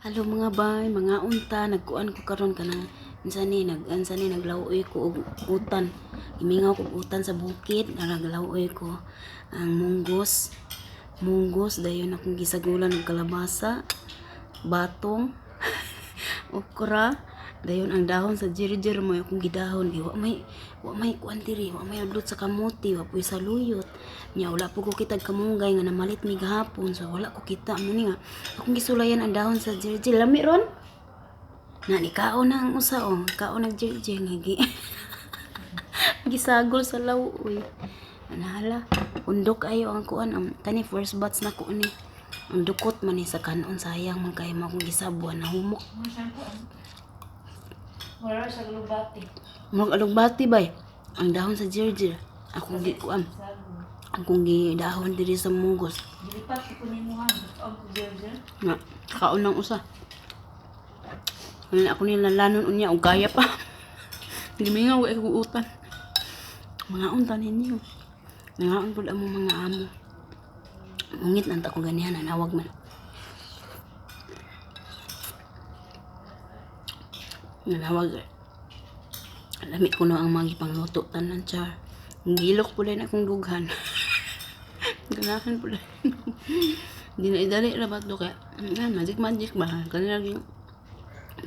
Hello mga bay, mga unta, nagkuan ko karon kanang unsa ni nag unsa ni naglawoy ko og utan. Gimingaw ko og utan sa bukid, naglawoy ko ang munggos. Munggos dayon akong gisagulan og kalabasa, batong, okra, dayon ang dahon sa jirjir mo akong gidahon kay wa may kuan diri, wa may udlot sa kamote, wa puy saluyot. Nya wala po ko kitag kamunggay nga namalit mi gahapon, so wala ko kita mo ni nga akong gisulayan ang dahon sa jirjir. Lami ron. Na ni kaon na ang usa oh, kaon nag jirjir nga gi. Gisagol sa law-oy. Anahala, undok ayo ang kuan ang kani first batch na ko ni. Ang dukot man ni sa kanon, sayang man kay mo akong gisabuan na humok. Wala sa lubati. Murag alugbati bay. Ang dahon sa jirjir. Akong gi kuan. Sago. Akong gidahon diri sa mugos. Gilipat ko ni mo han. Ang jerjer. Nga, kaon ng usa. Wala ako nilalanon unya og kaya pa. Gimingaw ay kog utan. Mga unta ninyo. Nangaon pud ang mga amo. Mungit nanta ko ganihan nawag man. Nanawag eh. Lami ko na ang mga gipangluto tanan char. Gilok po din akong dughan. Ganahan po din. Di na idali ra ba to kaya magic magic ba kanila gyud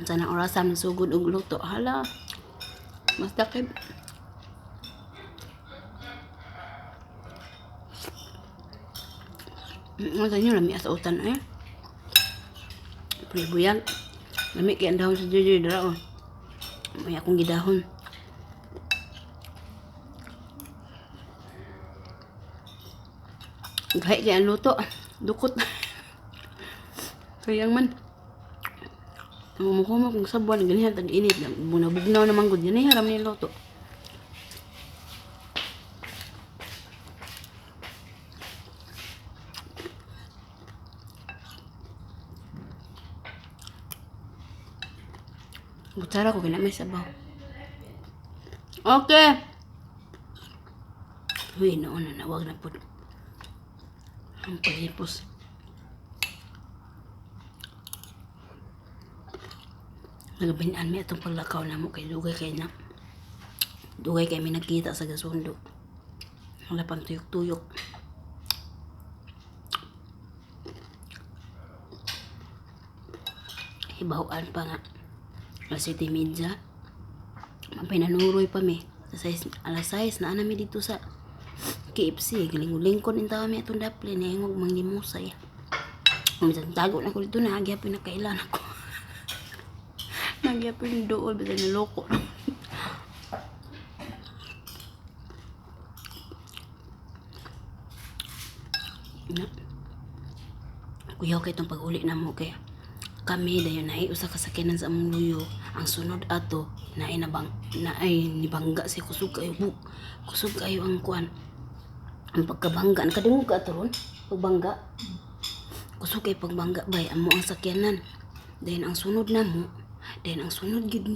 sana orasan magsugod og luto. Hala. Mas dakib. Ano sa inyo, lami sa utan eh. Pre buyag. Lami kay ang dahon sa Jojoy dara oh. May akong gidahon. Gahi kay ang luto. Dukot. Sayang man. Ang umukumo kung sabuan, ganihan, tag-init. Bunabugnaw naman gud. Ganihan, raman yung luto. Kutsara ko, kaya may sabaw. Okay. Uy, noon na nawag na po. Ang palipos. Nagabinan mi atong paglakaw na mo kay dugay kay na. Dugay kay mi nagkita sa gasundo. Wala pang tuyok-tuyok. Hibawan pa nga. Alas 7:30. Mapinanuroy pa mi. Sa 6, alas 6 na mi dito sa KFC. Galing-lingkod in tawa mi atong daplin. Nahingog manglimusay. Bisan tago na ko dito na. Nagyapin na kailan ako. Nagyapin dool. Bisan naloko. Na. Kuyaw kay itong pag-uli na mo kay kami dayon naay usa ka sakyanan sa among luyo. Ang sunod ato naay nabang naay nibangga si kusog kayo bu kusog kayo ang kuan ang pagkabangga. Nakadungog ka ato ron pagbangga, kusog kay pagbangga bay amo ang sakyanan. Dayon ang sunod namo, dayon ang sunod gid.